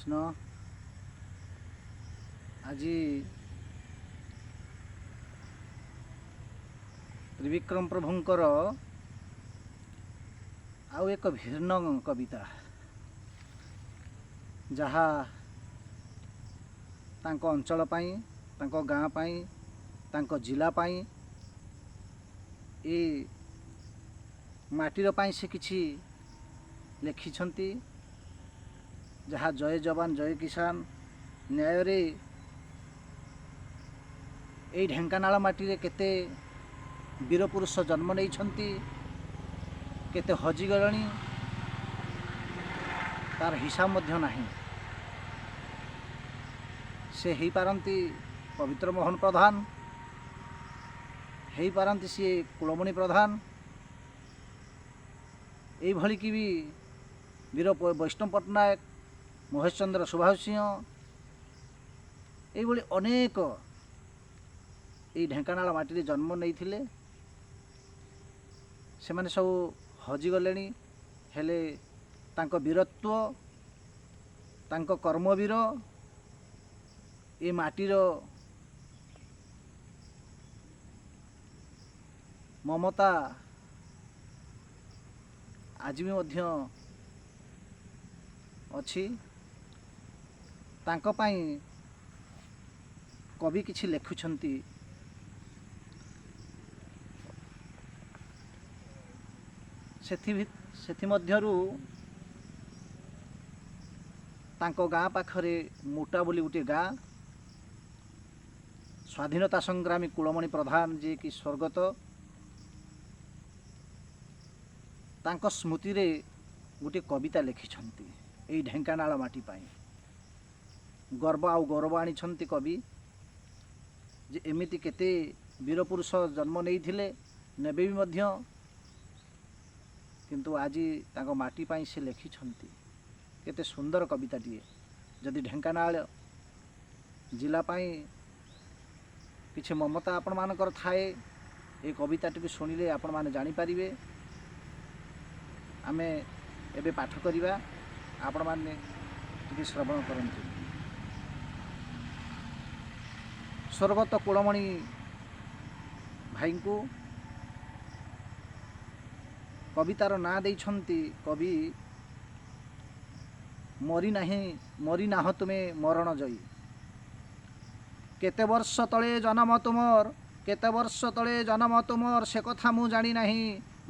କୃଷ୍ଣ। ଆଜି ତ୍ରିବିକ୍ରମ ପ୍ରଭୁଙ୍କର ଆଉ ଏକ ଭିନ୍ନ କବିତା, ଯାହା ତାଙ୍କ ଅଞ୍ଚଳ ପାଇଁ, ତାଙ୍କ ଗାଁ ପାଇଁ, ତାଙ୍କ ଜିଲ୍ଲା ପାଇଁ, ଏ ମାଟିର ପାଇଁ ସେ କିଛି ଲେଖିଛନ୍ତି, ଯାହା ଜୟ ଯବାନ ଜୟ କିଷାନ ନ୍ୟାୟରେ ଏଇ ଢେଙ୍କାନାଳ ମାଟିରେ କେତେ ବୀରପୁରୁଷ ଜନ୍ମ ନେଇଛନ୍ତି, କେତେ ହଜିଗଲେଣି ତାର ହିସାବ ମଧ୍ୟ ନାହିଁ। ସେ ହେଇପାରନ୍ତି ପବିତ୍ର ମୋହନ ପ୍ରଧାନ, ହେଇପାରନ୍ତି ସିଏ କୁଳମଣି ପ୍ରଧାନ, ଏଇଭଳିକି ବି ବୀର ବୈଷ୍ଣବ ପଟ୍ଟନାୟକ, ମହେଶ ଚନ୍ଦ୍ର ସୁଭାଷ ସିଂହ, ଏଇଭଳି ଅନେକ ଏଇ ଢେଙ୍କାନାଳ ମାଟିରେ ଜନ୍ମ ନେଇଥିଲେ। ସେମାନେ ସବୁ ହଜିଗଲେଣି, ହେଲେ ତାଙ୍କ ବୀରତ୍ୱ, ତାଙ୍କ କର୍ମବୀର ଏ ମାଟିର ମମତା ଆଜି ବି ମଧ୍ୟ ଅଛି। ତାଙ୍କ ପାଇଁ କବି କିଛି ଲେଖୁଛନ୍ତି। ସେଥିମଧ୍ୟରୁ ତାଙ୍କ ଗାଁ ପାଖରେ ମୋଟା ବୋଲି ଗୋଟିଏ ଗାଁ, ସ୍ୱାଧୀନତା ସଂଗ୍ରାମୀ କୁଳମଣି ପ୍ରଧାନ ଯିଏକି ସ୍ୱର୍ଗତ, ତାଙ୍କ ସ୍ମୃତିରେ ଗୋଟିଏ କବିତା ଲେଖିଛନ୍ତି ଏଇ ଢେଙ୍କାନାଳ ମାଟି ପାଇଁ। ଗର୍ବ ଆଉ ଗୌରବ ଆଣିଛନ୍ତି କବି ଯେ ଏମିତି କେତେ ବୀରପୁରୁଷ ଜନ୍ମ ନେଇଥିଲେ, ନେବେ ବି ମଧ୍ୟ, କିନ୍ତୁ ଆଜି ତାଙ୍କ ମାଟି ପାଇଁ ସେ ଲେଖିଛନ୍ତି। କେତେ ସୁନ୍ଦର କବିତାଟିଏ। ଯଦି ଢେଙ୍କାନାଳ ଜିଲ୍ଲା ପାଇଁ କିଛି ମମତା ଆପଣମାନଙ୍କର ଥାଏ, ଏ କବିତାଟିକୁ ଶୁଣିଲେ ଆପଣମାନେ ଜାଣିପାରିବେ। ଆମେ ଏବେ ପାଠ କରିବା, ଆପଣମାନେ ଟିକେ ଶ୍ରବଣ କରନ୍ତୁ। ସ୍ୱର୍ଗତ କୁଳମଣି ଭାଇଙ୍କୁ କବିତାର ନାଁ ଦେଇଛନ୍ତି କବି ମରି ନାହିଁ ମରି ନାହଁ ତୁମେ ମରଣ ଜୟୀ। କେତେ ବର୍ଷ ତଳେ ଜନମ ତୁମର, କେତେ ବର୍ଷ ତଳେ ଜନମ ତୁମର, ସେ କଥା ମୁଁ ଜାଣି ନାହିଁ।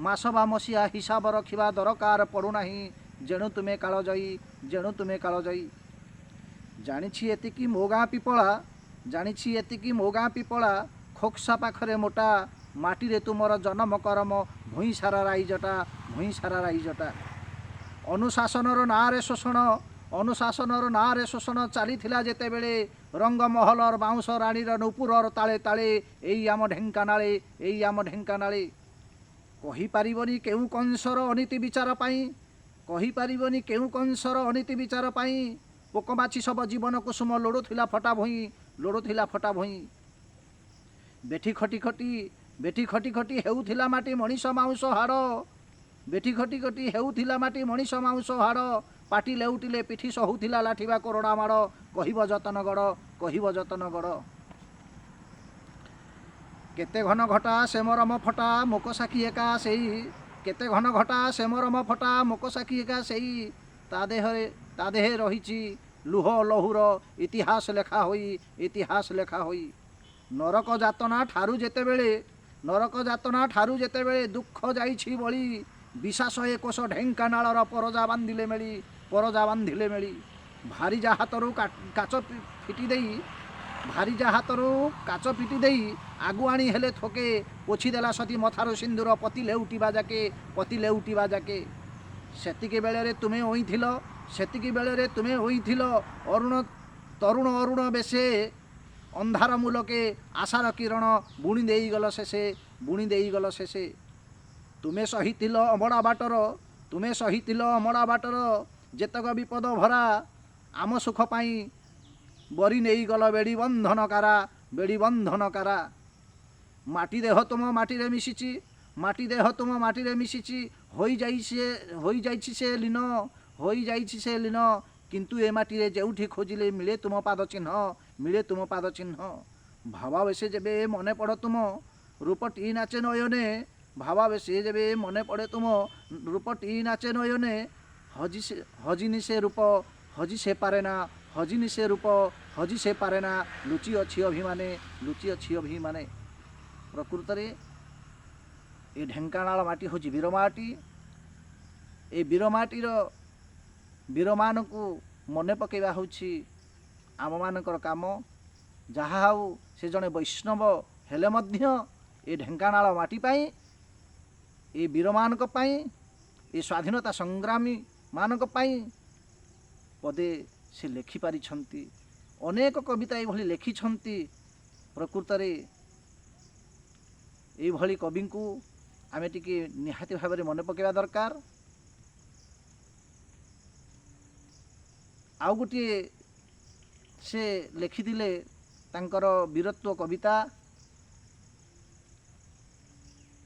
ମାସ ବା ମସିହା ହିସାବ ରଖିବା ଦରକାର ପଡ଼ୁନାହିଁ, ଯେଣୁ ତୁମେ କାଳଜୟୀ, ଯେଣୁ ତୁମେ କାଳଜୟୀ। ଜାଣିଛି ଏତିକି ମୋ ଗାଁ ପିପଳା, ଜାଣିଛି ଏତିକି ମୋ ଗାଁ ପିପଳା, ଖୋକ୍ସା ପାଖରେ ମୋଟା ମାଟିରେ ତୁମର ଜନମ କରମ, ଭୂଇଁ ସାରା ରାଇଜଟା, ଭୂଇଁ ସାରା ରାଇଜଟା। ଅନୁଶାସନର ନାଁରେ ଶୋଷଣ, ଅନୁଶାସନର ନାଁରେ ଶୋଷଣ ଚାଲିଥିଲା ଯେତେବେଳେ, ରଙ୍ଗମହଲର ବାଉଁଶ ରାଣୀର ନୂପୁରର ତାଳେ ତାଳେ, ଏଇ ଆମ ଢେଙ୍କାନାଳେ, ଏଇ ଆମ ଢେଙ୍କାନାଳେ। କହିପାରିବନି କେଉଁ କଂସର ଅନୀତି ବିଚାର ପାଇଁ, କହିପାରିବନି କେଉଁ କଂସର ଅନୀତି ବିଚାର ପାଇଁ, ପୋକମାଛି ସବ ଜୀବନ କୁସୁମ ଲୋଡ଼ୁଥିଲା ଫଟା ଭୂଇଁ, ଲୋଡ଼ୁଥିଲା ଫଟା ଭୂଇଁ। ବେଠି ଖଟି ଖଟି, ବେଠି ଖଟି ଖଟି ହେଉଥିଲା ମାଟି ମଣିଷ ମାଉଁସ ହାଡ଼, ବେଠି ଖଟି ଖଟି ହେଉଥିଲା ମାଟି ମଣିଷ ମାଉଁସ ହାଡ଼, ପାଟି ଲେଉଟିଲେ ପିଠି ସହୁଥିଲା ଲାଠିବା କୋରଡ଼ା ମାଡ଼, କହିବ ଯତନଗଡ଼, କହିବ ଯତନଗଡ଼। କେତେ ଘନ ଘଟା ସେ ମରମ ଫଟା ମୋକ ସାକ୍ଷୀ ଏକା ସେଇ, କେତେ ଘନ ଘଟା ସେ ମରମ ଫଟା ମୋକ ସାକ୍ଷୀ ଏକା ସେଇ, ତା ଦେହରେ ତା ଦେହେ ରହିଛି ଲୁହ ଲହୁର ଇତିହାସ ଲେଖା ହୋଇ, ଇତିହାସ ଲେଖା ହୋଇ। ନରକ ଯାତନା ଠାରୁ ଯେତେବେଳେ, ନରକ ଯାତନା ଠାରୁ ଯେତେବେଳେ ଦୁଃଖ ଯାଇଛି ବଳି, ବିଶ୍ୱାସ ଏ କୋଷ ଢେଙ୍କାନାଳର ପରଜା ବାନ୍ଧିଲେ ମେଳି, ପରଜା ବାନ୍ଧିଲେ ମେଳି। ଭାରିଜା ହାତରୁ କାଚ ଫିଟି ଦେଇ, ଭାରିଜା ହାତରୁ କାଚ ପିଟି ଦେଇ ଆଗୁଆଣି ହେଲେ ଥୋକେ, ପୋଛିଦେଲା ସତୀ ମଥାରୁ ସିନ୍ଦୁର ପତି ଲେଉଟିବା ଯାକେ, ପତି ଲେଉଟିବା ଯାକେ। ସେତିକି ବେଳରେ ତୁମେ ଓଇଥିଲ, ସେତିକି ବେଳରେ ତୁମେ ହୋଇଥିଲ ଅରୁଣ ତରୁଣ ଅରୁଣ ବେଶେ, ଅନ୍ଧାର ମୂଲକେ ଆଶାର କିରଣ ବୁଣି ଦେଇଗଲ ଶେଷେ, ବୁଣି ଦେଇଗଲ ଶେଷେ। ତୁମେ ସହିଥିଲ ଅମଡ଼ା ବାଟର, ତୁମେ ସହିଥିଲ ଅମଡ଼ା ବାଟର ଯେତକ ବିପଦ ଭରା, ଆମ ସୁଖ ପାଇଁ ବରି ନେଇଗଲ ବେଡ଼ି ବନ୍ଧନ କାରା, ବେଡ଼ି ବନ୍ଧନ କାରା। ମାଟି ଦେହ ତୁମ ମାଟିରେ ମିଶିଛି, ମାଟି ଦେହ ତୁମ ମାଟିରେ ମିଶିଛି, ହୋଇଯାଇଛି ସେ, ହୋଇଯାଇଛି ସେ ଲୀନ, ହୋଇଯାଇଛି ସେ ଲୀନ। କିନ୍ତୁ ଏ ମାଟିରେ ଯେଉଁଠି ଖୋଜିଲେ ମିଳେ ତୁମ ପାଦ ଚିହ୍ନ, ମିଳେ ତୁମ ପାଦ ଚିହ୍ନ। ଭାବାବେଶେ ଯେବେ ମନେ ପଡ଼ ତୁମ ରୂପଟି ନାଚେ ନୟନେ, ଭାବାବେଶେ ଯେବେ ମନେ ପଡ଼େ ତୁମ ରୂପଟି ନାଚେ ନୟନେ। ହଜି ସେ ହଜିନି ସେ ରୂପ ହଜି ସେ ପାରେ ନା, ହଜିନି ସେ ରୂପ ହଜି ସେ ପାରେ ନା, ଲୁଚି ଅଛି ଅଭିମାନେ, ଲୁଚି ଅଛି ଅଭିମାନେ। ପ୍ରକୃତରେ ଏ ଢେଙ୍କାନାଳ ମାଟି ହେଉଛି ବୀରମାଟି। ଏ ବୀରମାଟିର ବୀରମାନଙ୍କୁ ମନେ ପକାଇବା ହେଉଛି ଆମମାନଙ୍କର କାମ। ଯାହା ହେଉ ସେ ଜଣେ ବୈଷ୍ଣବ ହେଲେ ମଧ୍ୟ ଏ ଢେଙ୍କାନାଳ ମାଟି ପାଇଁ, ଏ ବୀରମାନଙ୍କ ପାଇଁ, ଏ ସ୍ୱାଧୀନତା ସଂଗ୍ରାମୀମାନଙ୍କ ପାଇଁ ପଦେ ସେ ଲେଖିପାରିଛନ୍ତି। ଅନେକ କବିତା ଏଇଭଳି ଲେଖିଛନ୍ତି। ପ୍ରକୃତରେ ଏଇଭଳି କବିଙ୍କୁ ଆମେ ଟିକେ ନିହାତି ଭାବରେ ମନେ ପକାଇବା ଦରକାର। ଆଉ ଗୋଟିଏ ସେ ଲେଖିଥିଲେ ତାଙ୍କର ବୀରତ୍ୱ କବିତା।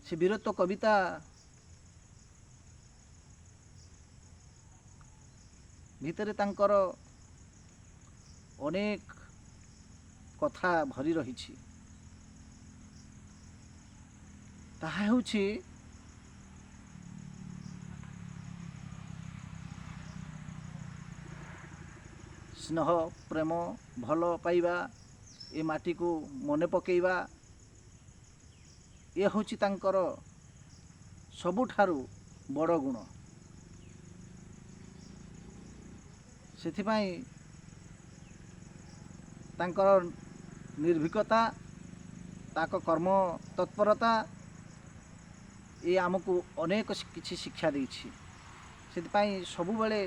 ସେ ବୀରତ୍ୱ କବିତା ଭିତରେ ତାଙ୍କର ଅନେକ କଥା ଭରି ରହିଛି। ତାହା ହେଉଛି ସ୍ନେହ, ପ୍ରେମ, ଭଲ ପାଇବା, ଏ ମାଟିକୁ ମନେ ପକାଇବା, ଏ ହେଉଛି ତାଙ୍କର ସବୁଠାରୁ ବଡ଼ ଗୁଣ। ସେଥିପାଇଁ ତାଙ୍କର ନିର୍ଭୀକତା, ତାଙ୍କ କର୍ମ ତତ୍ପରତା ଏ ଆମକୁ ଅନେକ କିଛି ଶିକ୍ଷା ଦେଇଛି। ସେଥିପାଇଁ ସବୁବେଳେ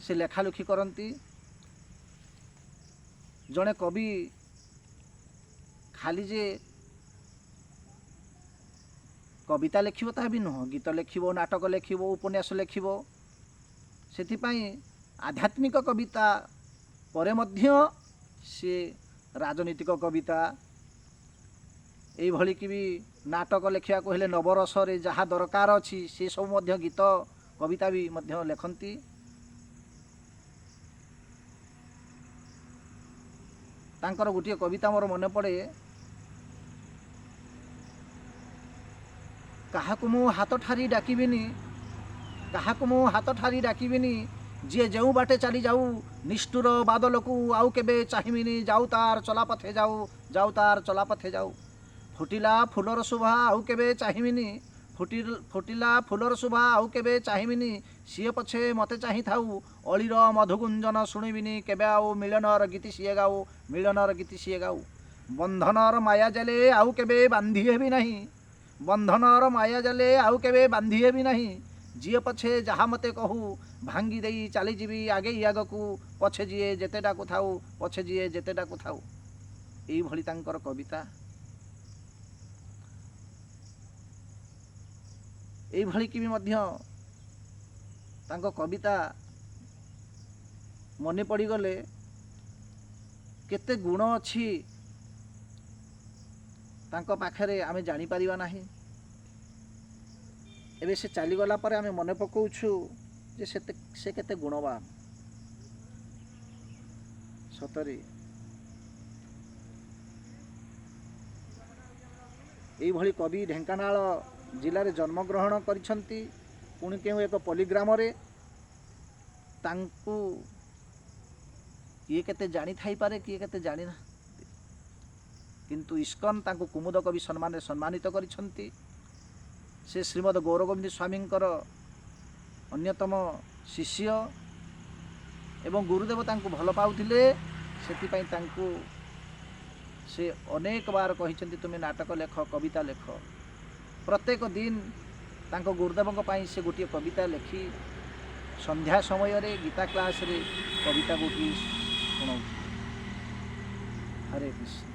ସେ ଲେଖାଲେଖି କରନ୍ତି। ଜଣେ କବି ଖାଲି ଯେ କବିତା ଲେଖିବ ତାହା ବି ନୁହଁ, ଗୀତ ଲେଖିବ, ନାଟକ ଲେଖିବ, ଉପନ୍ୟାସ ଲେଖିବ। ସେଥିପାଇଁ ଆଧ୍ୟାତ୍ମିକ କବିତା ପରେ ମଧ୍ୟ ସିଏ ରାଜନୈତିକ କବିତା, ଏଇଭଳିକି ବି ନାଟକ ଲେଖିବାକୁ ହେଲେ ନବରସରେ ଯାହା ଦରକାର ଅଛି ସେସବୁ ମଧ୍ୟ ଗୀତ କବିତା ବି ମଧ୍ୟ ଲେଖନ୍ତି। ତାଙ୍କର ଗୋଟିଏ କବିତା ମୋର ମନେ ପଡ଼େ। କାହାକୁ ମୁଁ ହାତ ଠାରି ଡାକିବିନି, କାହାକୁ ମୁଁ ହାତ ଠାରି ଡାକିବିନି, ଯିଏ ଯେଉଁ ବାଟେ ଚାଲି ଯାଉ, ନିଷ୍ଠୁର ବାଦଲକୁ ଆଉ କେବେ ଚାହିଁବିନି, ଯାଉ ତାର ଚଲାପଥେ ଯାଉ, ଯାଉ ତାର ଚଲାପଥେ ଯାଉ। ଫୁଟିଲା ଫୁଲର ଶୋଭା ଆଉ କେବେ ଚାହିଁବିନି, ଫୁଟିଲା ଫୁଲର ଶୋଭା ଆଉ କେବେ ଚାହିଁବିନି, ସିଏ ପଛେ ମୋତେ ଚାହିଁଥାଉ, ଅଳିର ମଧୁଗୁଞ୍ଜନ ଶୁଣିବିନି କେବେ ଆଉ, ମିଳନର ଗୀତି ସିଏ ଗାଉ, ମିଳନର ଗୀତି ସିଏ ଗାଉ। ବନ୍ଧନର ମାୟା ଜାଲେ ଆଉ କେବେ ବାନ୍ଧି ହେବି ନାହିଁ, ବନ୍ଧନର ମାୟା ଜାଲେ ଆଉ କେବେ ବାନ୍ଧି ହେବି ନାହିଁ, ଯିଏ ପଛେ ଯାହା ମୋତେ କହୁ, ଭାଙ୍ଗି ଦେଇ ଚାଲିଯିବି ଆଗେଇ ଆଗକୁ, ପଛେ ଯିଏ ଯେତେ ଡାକୁଥାଉ, ପଛେ ଯିଏ ଯେତେ ଡାକୁଥାଉ। ଏଇଭଳି ତାଙ୍କର କବିତା। ଏଇଭଳିକି ବି ମଧ୍ୟ ତାଙ୍କ କବିତା ମନେ ପଡ଼ିଗଲେ କେତେ ଗୁଣ ଅଛି ତାଙ୍କ ପାଖରେ ଆମେ ଜାଣିପାରିବା ନାହିଁ। ଏବେ ସେ ଚାଲିଗଲା ପରେ ଆମେ ମନେ ପକାଉଛୁ ଯେ ସେ କେତେ ଗୁଣବାନ। ସତରେ ଏଇଭଳି କବି ଢେଙ୍କାନାଳ ଜିଲ୍ଲାରେ ଜନ୍ମଗ୍ରହଣ କରିଛନ୍ତି, ପୁଣି କେଉଁ ଏକ ପଲ୍ଲୀଗ୍ରାମରେ। ତାଙ୍କୁ କିଏ କେତେ ଜାଣିଥାଇପାରେ, କିଏ କେତେ ଜାଣିନାହାନ୍ତି, କିନ୍ତୁ ଇସ୍କନ ତାଙ୍କୁ କୁମୁଦ କବି ସମ୍ମାନରେ ସମ୍ମାନିତ କରିଛନ୍ତି। ସେ ଶ୍ରୀମଦ ଗୌରଗୋବିନ୍ଦ ସ୍ୱାମୀଙ୍କର ଅନ୍ୟତମ ଶିଷ୍ୟ ଏବଂ ଗୁରୁଦେବ ତାଙ୍କୁ ଭଲ ପାଉଥିଲେ। ସେଥିପାଇଁ ତାଙ୍କୁ ସେ ଅନେକ ବାର କହିଛନ୍ତି, ତୁମେ ନାଟକ ଲେଖ, କବିତା ଲେଖ। ପ୍ରତ୍ୟେକ ଦିନ ତାଙ୍କ ଗୁରୁଦେବଙ୍କ ପାଇଁ ସେ ଗୋଟିଏ କବିତା ଲେଖି ସନ୍ଧ୍ୟା ସମୟରେ ଗୀତା କ୍ଲାସ୍ରେ କବିତା ଗୋଟିଏ ଶୁଣାଉଥିଲେ। ହରେ କୃଷ୍ଣ।